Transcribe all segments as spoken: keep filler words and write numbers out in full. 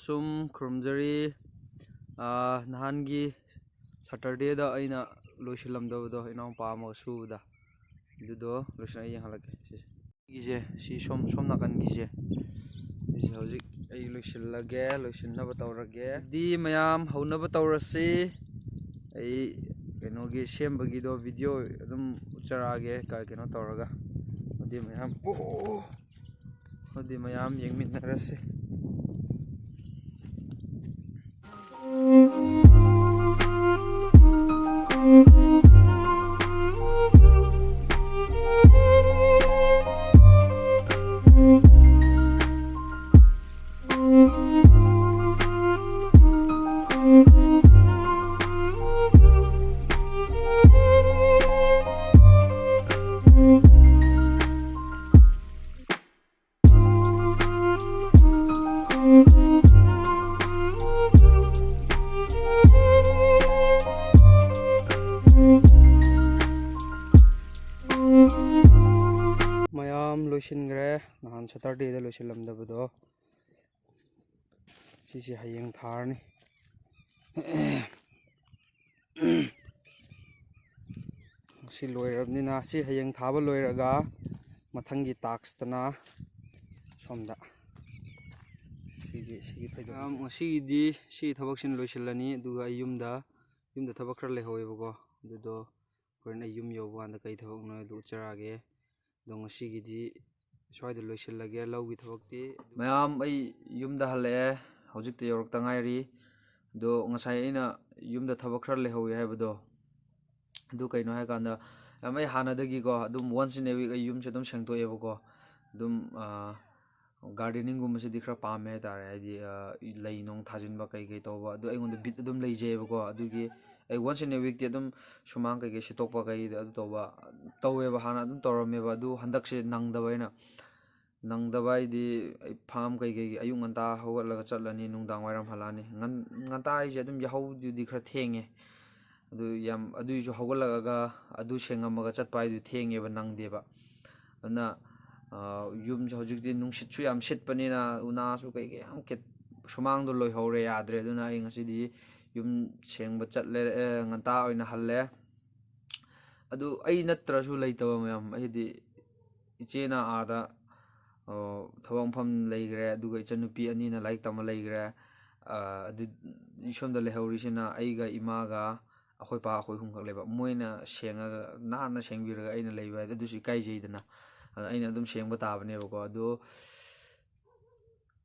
ꯁꯨꯝ ꯈꯨꯔꯨꯝꯖꯔꯤ꯫ ꯑꯥ, ꯅꯍꯥꯟꯒꯤ ꯁꯇꯔꯗꯦꯗ ꯑꯩꯅ ꯂꯣꯏꯁꯤꯜꯂꯝꯗꯕꯗꯣ, ꯏꯅꯥꯎꯄꯥ ꯑꯃꯒ ꯁꯨꯕꯗ, ꯑꯗꯨꯗꯣ ꯂꯣꯏꯁꯤꯜꯂ ꯌꯦꯡꯍꯜꯂꯛꯀꯦ꯫ ꯁꯤꯁꯦ, ꯁꯤꯒꯤꯁꯦ, ꯁꯤ ꯁꯣꯝ, ꯁꯣꯝ ꯅꯥꯀꯟꯒꯤꯁꯦ, ꯁꯤꯁꯦ ꯍꯧꯖꯤꯛ ꯑꯩ ꯂꯣꯏꯁꯤꯜꯂꯒꯦ, ꯂꯣꯏꯁꯤꯟꯅꯕ ꯇꯧꯔꯒꯦ꯫ ꯑꯗꯨꯗꯤ ꯃꯌꯥꯝ ꯍꯧꯅꯕ ꯇꯧꯔꯁꯤ꯫ ꯑꯩ ꯀꯩꯅꯣꯒꯤ ꯁꯦꯝꯕꯒꯤꯗꯣ ꯚꯤꯗꯤꯑꯣ ꯑꯗꯨꯝ ꯎꯠꯆꯔꯛꯑꯒꯦ, ꯀ-, ꯀꯩꯅꯣ ꯇꯧꯔꯒ꯫ ꯑꯗꯨꯗꯤ ꯃꯌꯥꯝ, ꯑꯣ, ꯑꯗꯨꯗꯤ ꯃꯌꯥꯝ ꯌꯦꯡꯃꯤꯟꯅꯔꯁꯤ꯫ ꯃꯌꯥꯝ ꯂꯣꯏꯁꯤꯟꯈ꯭ꯔꯦ, ꯅꯍꯥꯟ ꯁꯇꯔꯗꯦꯗ ꯂꯣꯏꯁꯤꯜꯂꯝꯗꯕꯗꯣ꯫ ꯁꯤꯁꯦ ꯍꯌꯦꯡ ꯊꯥꯔꯅꯤ꯫ ꯁꯤ ꯂꯣꯏꯔꯕꯅꯤꯅ, ꯁꯤ ꯍꯌꯦꯡ ꯊꯥꯕ ꯂꯣꯏꯔꯒ ꯃꯊꯪꯒꯤ ꯇꯥꯛꯁꯇꯅ ꯁꯣꯝꯗ ꯁꯤꯒꯤ, ꯁꯤꯒꯤ ꯐꯩꯗꯣꯝ꯫ ꯃꯌꯥꯝ, ꯉꯁꯤꯒꯤꯗꯤ ꯁꯤ ꯊꯕꯛꯁꯤꯅ ꯂꯣꯏꯁꯤꯜꯂꯅꯤ, ꯑꯗꯨꯒ ꯑꯩ ꯌꯨꯝꯗ, ꯌꯨꯝꯗ ꯊꯕꯛ ꯈꯔ ꯂꯩꯍꯧꯋꯦꯕꯀꯣ, ꯑꯗꯨꯗꯣ ꯍꯣꯔꯦꯟ ꯑꯩ ꯌꯨꯝ ꯌꯧꯕ ꯀꯥꯟꯗ ꯀꯩ ꯊꯕꯛꯅꯣ ꯑꯗꯨ ꯎꯠꯆꯔꯛꯑꯒꯦ꯫ ꯑꯗꯣ ꯉꯁꯤꯒꯤꯗꯤ ꯁ꯭ꯋꯥꯏꯗ ꯂꯣꯏꯁꯤꯜꯂꯒꯦ ꯂꯧꯒꯤ ꯊꯕꯛꯇꯤ꯫ ꯃꯌꯥꯝ, ꯑꯩ ꯌꯨꯝꯗ ꯍꯜꯂꯛꯑꯦ, ꯍꯧꯖꯤꯛꯇ ꯌꯧꯔꯛꯇ ꯉꯥꯏꯔꯤ꯫ ꯑꯗꯣ ꯉꯁꯥꯏ ꯑꯩꯅ ꯌꯨꯝꯗ ꯊꯕꯛ ꯈꯔ ꯂꯩꯍꯧꯋꯤ ꯍꯥꯏꯕꯗꯣ, ꯑꯗꯨ ꯀꯩꯅꯣ ꯍꯥꯏꯀꯥꯟꯗ, ꯌꯥꯝ, ꯑꯩ ꯍꯥꯟꯅꯗꯒꯤꯀꯣ ꯑꯗꯨꯝ once in a week ꯑꯩ ꯌꯨꯝꯁꯦ ꯑꯗꯨꯝ ꯁꯦꯡꯗꯣꯛꯑꯦꯕꯀꯣ꯫ ꯑꯗꯨꯝ, ꯑꯥ, ꯒꯥꯔꯗꯦꯅꯤꯡꯒꯨꯝꯕꯁꯤꯗꯤ ꯈꯔ ꯄꯥꯝꯃꯦ ꯍꯥꯏꯇꯥꯔꯦ꯫ ꯍꯥꯏꯗꯤ, ꯑꯥ, ꯂꯩ ꯅꯨꯡ ꯊꯥꯖꯤꯟꯕ ꯀꯩ ꯀꯩ ꯇꯧꯕ, ꯑꯗꯨ ꯑꯩꯉꯣꯟꯗ ꯕꯤꯠ ꯑꯗꯨꯝ ꯂꯩꯖꯩꯑꯕꯀꯣ꯫ ꯑꯗꯨꯒꯤ ꯑꯩ once in a weekꯇꯤ ꯑꯗꯨꯝ ꯁꯨꯃꯥꯡ ꯀꯩꯀꯩ ꯁꯤꯠꯇꯣꯛꯄ ꯀꯩꯗ ꯑꯗꯨ ꯇꯧꯕ ꯇꯧꯋꯦꯕ, ꯍꯥꯟꯅ ꯑꯗꯨꯝ ꯇꯧꯔꯝꯃꯦꯕ꯫ ꯑꯗꯨ ꯍꯟꯗꯛꯁꯦ ꯅꯪꯗꯕ ꯑꯩꯅ꯫ ꯅꯪꯗꯕ ꯍꯥꯏꯗꯤ ꯑꯩ ꯐꯥꯝ ꯀꯩꯀꯩꯒꯤ ꯑꯌꯨꯛ ꯉꯟꯇꯥ ꯍꯧꯒꯠꯂꯒ ꯆꯠꯂꯅꯤ, ꯅꯨꯡꯗꯥꯡ ꯋꯥꯏꯔꯝ ꯍꯜꯂꯛꯑꯅꯤ꯫ ꯉꯟ-, ꯉꯟꯇꯥ ꯍꯥꯏꯁꯦ ꯑꯗꯨꯝ ꯌꯥꯍꯧꯗꯨꯗꯤ ꯈꯔ ꯊꯦꯡꯉꯦ꯫ ꯑꯗꯨ ꯌꯥꯝ, ꯑꯗꯨꯏꯁꯨ ꯍꯧꯒꯠꯂꯛꯑꯒ ꯑꯗꯨ ꯁꯦꯡꯉꯝꯃꯒ ꯆꯠꯄ ꯍꯥꯏꯗꯨ ꯊꯦꯡꯉꯦꯕ, ꯅꯪꯗꯦꯕ꯫ ꯑꯗꯨꯅ, ꯑꯥ, ꯌꯨꯝꯁꯦ ꯍꯧꯖꯤꯛꯇꯤ ꯅꯨꯡꯁꯤꯠꯁꯨ ꯌꯥꯝ ꯁꯤꯠꯄꯅꯤꯅ ꯎꯅꯥꯁꯨ ꯀꯩꯀꯩ ꯌꯥꯝ ꯀꯦꯠ-, ꯁꯨꯃꯥꯡꯗꯣ ꯂꯣꯏꯍꯧꯔꯦ, ꯌꯥꯗ꯭ꯔꯦ꯫ ꯑꯗꯨꯅ ꯑꯩ ꯉꯁꯤꯗꯤ ꯌꯨꯝ ꯁꯦꯡꯕ ꯆꯠꯂꯦ, ꯑꯦ, ꯉꯟꯇꯥ ꯑꯣꯏꯅ ꯍꯜꯂꯦ꯫ ꯑꯗꯨ ꯑꯩ ꯅꯠꯇ꯭ꯔꯁꯨ ꯂꯩꯇꯕ ꯃꯌꯥꯝ, ꯍꯥꯏꯗꯤ ꯏꯆꯦꯅ ꯑꯥꯗ, ꯑ, ꯊꯕꯛ ꯃꯐꯝ ꯂꯩꯈ꯭ꯔꯦ, ꯑꯗꯨꯒ ꯏꯆꯟꯅꯨꯄꯤ ꯑꯅꯤꯅ ꯂꯥꯏꯔꯤꯛ ꯇꯝꯕ ꯂꯩꯈ꯭ꯔꯦ꯫ ꯑ, ꯑꯗꯨ ꯁꯣꯝꯗ ꯂꯩꯍꯧꯔꯤꯁꯤꯅ ꯑꯩꯒ ꯏꯃꯥꯒ ꯑꯩꯈꯣꯏ ꯄꯥ, ꯑꯩꯈꯣꯏ ꯑꯍꯨꯝꯈꯛ ꯂꯩꯕ꯫ ꯃꯣꯏꯅ ꯁꯦꯡꯉꯒ, ꯅꯥꯟꯅ ꯁꯦꯡꯕꯤꯔꯒ ꯑꯩꯅ ꯂꯩꯕ ꯍꯥꯏꯗꯤ ꯑꯗꯨꯁꯨ ꯏꯀꯥꯏꯖꯩꯗꯅ꯫ ꯑꯗꯨꯅ ꯑꯩꯅ ꯑꯗꯨꯝ ꯁꯦꯡꯕ ꯇꯥꯕꯅꯦꯕꯀꯣ꯫ ꯑꯗꯣ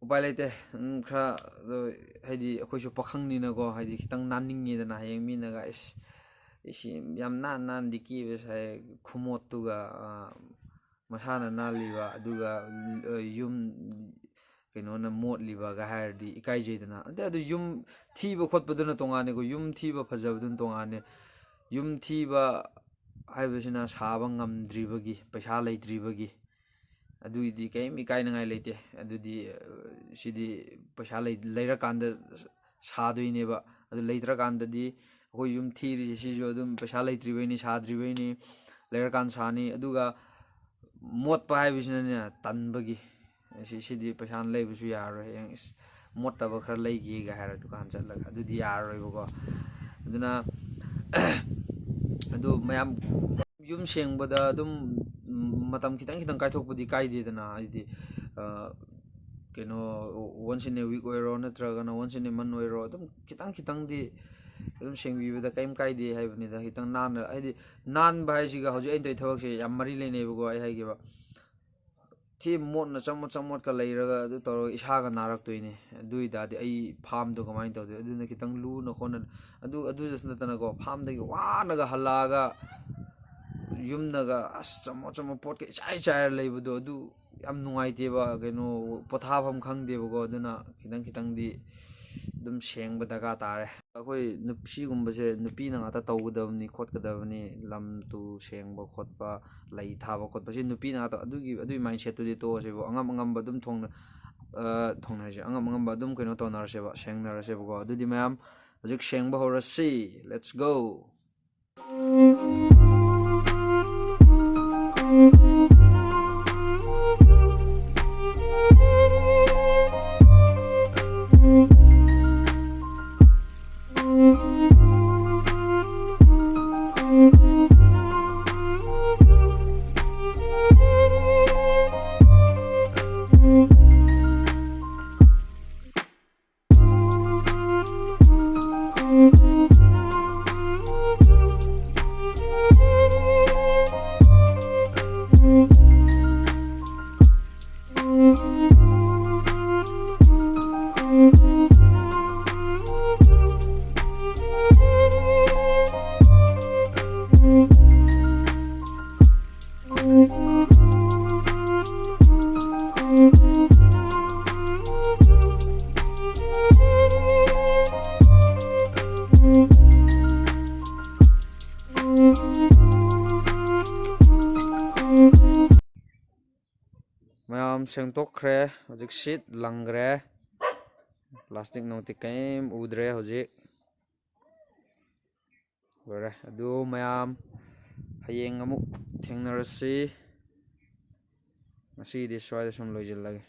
ꯎꯄꯥꯏ ꯂꯩꯇꯦ꯫ ꯎꯝ, ꯈꯔ, ꯑꯗꯣ, ꯍꯥꯏꯗꯤ ꯑꯩꯈꯣꯏꯁꯨ ꯄꯥꯈꯪꯅꯤꯅꯀꯣ, ꯍꯥꯏꯗꯤ ꯈꯤꯇꯪ ꯅꯥꯟꯅꯤꯡꯉꯦꯗꯅ꯫ ꯍꯌꯦꯡ ꯃꯤꯅꯒ, "ꯏꯁ, ꯏꯁ, ꯌꯥꯝ ꯅꯥꯟ ꯅꯥꯟꯗꯤ ꯀꯦꯕ ꯁꯥꯏ, ꯈꯨꯃꯣꯠꯇꯨꯒ, ꯑ, ꯃꯁꯥꯅ ꯅꯥꯜꯂꯤꯕ, ꯑꯗꯨꯒ, ꯑ, ꯌꯨꯝ ꯀꯩꯅꯣꯅ ꯃꯣꯠꯂꯤꯕꯒ" ꯍꯥꯏꯔꯗꯤ ꯏꯀꯥꯏꯖꯩꯗꯅ꯫ ꯑꯗ ꯑꯗꯨ ꯌꯨꯝ ꯊꯤꯕ ꯈꯣꯠꯄꯗꯨꯅ ꯇꯣꯉꯥꯟꯅꯦꯀꯣ, ꯌꯨꯝ ꯊꯤꯕ ꯐꯖꯕꯗꯨꯅ ꯇꯣꯉꯥꯟꯅꯦ꯫ ꯌꯨꯝ ꯊꯤꯕ ꯍꯥꯏꯕꯁꯤꯅ ꯁꯥꯕ ꯉꯝꯗ꯭ꯔꯤꯕꯒꯤ, ꯄꯩꯁꯥ ꯂꯩꯇ꯭ꯔꯤꯕꯒꯤ, ꯑꯗꯨꯒꯤꯗꯤ ꯀꯔꯤꯝ ꯏꯀꯥꯏꯅꯉꯥꯏ ꯂꯩꯇꯦ꯫ ꯑꯗꯨꯗꯤ, ꯑ, ꯁꯤꯗꯤ ꯄꯩꯁꯥ ꯂꯩ-, ꯂꯩꯔꯀꯥꯟꯗ ꯁꯥꯗꯣꯏꯅꯦꯕ꯫ ꯑꯗꯨ ꯂꯩꯇ꯭ꯔꯀꯥꯟꯗꯗꯤ ꯑꯩꯈꯣꯏ ꯌꯨꯝ ꯊꯤꯔꯤꯁꯦ ꯁꯤꯁꯨ ꯑꯗꯨꯝ ꯄꯩꯁꯥ ꯂꯩꯇ꯭ꯔꯤꯕꯩꯅꯤ, ꯁꯥꯗ꯭ꯔꯤꯕꯩꯅꯤ, ꯂꯩꯔꯀꯥꯟꯗ ꯁꯥꯅꯤ꯫ ꯑꯗꯨꯒ ꯃꯣꯠꯄ ꯍꯥꯏꯕꯁꯤꯅꯅꯦ, ꯇꯟꯕꯒꯤ꯫ ꯁꯤ-, ꯁꯤꯗꯤ ꯄꯩꯁꯥꯅ ꯂꯩꯕꯁꯨ ꯌꯥꯔꯔꯣꯏ꯫ ꯍꯌꯦꯡ, "ꯏꯁ, ꯃꯣꯠꯇꯕ ꯈꯔ ꯂꯩꯒꯦꯒ" ꯍꯥꯏꯔ ꯗꯨꯀꯥꯟ ꯆꯠꯂꯒ, ꯑꯗꯨꯗꯤ ꯌꯥꯔꯔꯣꯏꯕꯀꯣ꯫ ꯑꯗꯨꯅ, ꯑꯗꯨ ꯃꯌꯥꯝ ꯌꯨꯝ ꯁꯦꯡꯕꯗ ꯑꯗꯨꯝ, ꯎꯝ, ꯃꯇꯝ ꯈꯤꯇꯪ ꯈꯤꯇꯪ ꯀꯥꯏꯊꯣꯛꯄꯗꯤ ꯀꯥꯏꯗꯦꯗꯅ꯫ ꯍꯥꯏꯗꯤ, ꯑ, ꯀꯩꯅꯣ, once in a week ꯑꯣꯏꯔꯣ, ꯅꯠꯇ꯭ꯔꯒꯅ once in a month ꯑꯣꯏꯔꯣ, ꯑꯗꯨꯝ ꯈꯤꯇꯪ ꯈꯤꯇꯪꯗꯤ ꯑꯗꯨꯝ ꯁꯦꯡꯕꯤꯕꯗ ꯀꯔꯤꯝ ꯀꯥꯏꯗꯦ ꯍꯥꯏꯕꯅꯤꯗ꯫ ꯈꯤꯇꯪ ꯅꯥꯟꯅ, ꯍꯥꯏꯗꯤ ꯅꯥꯟꯕ ꯍꯥꯏꯁꯤꯒ ꯍꯧꯖꯤꯛ ꯑꯩꯅ ꯇꯧꯔꯤ ꯊꯕꯛꯁꯦ ꯌꯥꯝ ꯃꯔꯤ ꯂꯩꯅꯩꯕꯀꯣ꯫ ꯑꯩ ꯍꯥꯏꯒꯦꯕ, ꯊꯤ ꯃꯣꯠꯅ ꯆꯃꯣꯠ ꯆꯃꯣꯠꯀ ꯂꯩꯔꯒ ꯑꯗꯨ ꯇꯧꯔꯒ ꯏꯁꯥꯒ ꯅꯥꯔꯛꯇꯣꯏꯅꯦ꯫ ꯑꯗꯨ ꯑꯣꯏ ꯇꯥꯔꯗꯤ ꯑꯩ farmꯗꯣ ꯀꯃꯥꯏꯅ ꯇꯧꯗꯣꯏ? ꯑꯗꯨꯅ ꯈꯤꯇꯪ ꯂꯨꯅ ꯈꯣꯠꯅ, ꯑꯗꯨ, ꯑꯗꯨꯗꯁꯨ ꯅꯠꯇꯅꯀꯣ, farmꯗꯒꯤ ꯋꯥꯅꯒ ꯍꯜꯂꯛꯑꯒ ꯌꯨꯝꯗꯒ ꯑꯁ ꯆꯃꯣꯠ ꯆꯃꯣꯠ ꯄꯣꯠꯀ ꯏꯆꯥꯏ ꯆꯥꯏꯔ ꯂꯩꯕꯗꯣ, ꯑꯗꯨ ꯌꯥꯝ ꯅꯨꯡꯉꯥꯏꯇꯦꯕ꯫ ꯀꯩꯅꯣ, ꯄꯣꯊꯥꯐꯝ ꯈꯪꯗꯦꯕꯀꯣ꯫ ꯑꯗꯨꯅ ꯈꯤꯇꯪ ꯈꯤꯇꯪꯗꯤ ꯑꯗꯨꯝ ꯁꯦꯡꯕ ꯗꯔꯀꯥꯔ ꯇꯥꯔꯦ꯫ ꯑꯩꯈꯣꯏ ꯅꯨꯞ-, ꯁꯤꯒꯨꯝꯕꯁꯦ ꯅꯨꯄꯤꯅ ꯉꯥꯛꯇ ꯇꯧꯒꯗꯕꯅꯤ ꯈꯣꯠꯀꯗꯕꯅꯤ꯫ ꯂꯝ ꯇꯨ ꯁꯦꯡꯕ ꯈꯣꯠꯄ, ꯂꯩ ꯊꯥꯕ ꯈꯣꯠꯄꯁꯦ ꯅꯨꯄꯤꯅ ꯉꯥꯛꯇ꯫ ꯑꯗꯨꯒꯤ, ꯑꯗꯨꯒꯤ mindsetꯇꯨꯗꯤ ꯇꯣꯛꯑꯁꯦꯕ꯫ ꯑꯉꯝ ꯑꯉꯝꯕ ꯑꯗꯨꯝ ꯊꯣꯡꯅ-, ꯑ, ꯊꯣꯡꯅꯔꯁꯦ꯫ ꯑꯉꯝ ꯑꯉꯝꯕ ꯑꯗꯨꯝ ꯀꯩꯅꯣ ꯇꯧꯅꯔꯁꯦꯕ, ꯁꯦꯡꯅꯔꯁꯦꯕꯀꯣ꯫ ꯑꯗꯨꯗꯤ ꯃꯌꯥꯝ ꯍꯧꯖꯤꯛ ꯁꯦꯡꯕ ꯍꯧꯔꯁꯤ꯫ Let's go! ꯁꯦꯡꯗꯣꯛꯈ꯭ꯔꯦ꯫ ꯍꯧꯖꯤꯛ ꯁꯤꯠ ꯂꯪꯈ꯭ꯔꯦ꯫ ꯄ꯭ꯂꯥꯁꯇꯤꯛ ꯅꯨꯡꯇꯤꯛ ꯀꯔꯤꯝ ꯎꯗ꯭ꯔꯦ ꯍꯧꯖꯤꯛ꯫ ꯂꯣꯏꯔꯦ꯫ ꯑꯗꯨ ꯃꯌꯥꯝ, ꯍꯌꯦꯡ ꯑꯃꯨꯛ ꯊꯦꯡꯅꯔꯁꯤ꯫ ꯉꯁꯤꯒꯤꯗꯤ ꯁ꯭ꯋꯥꯏꯗ ꯁꯨꯝ ꯂꯣꯏꯁꯤꯜꯂꯒꯦ꯫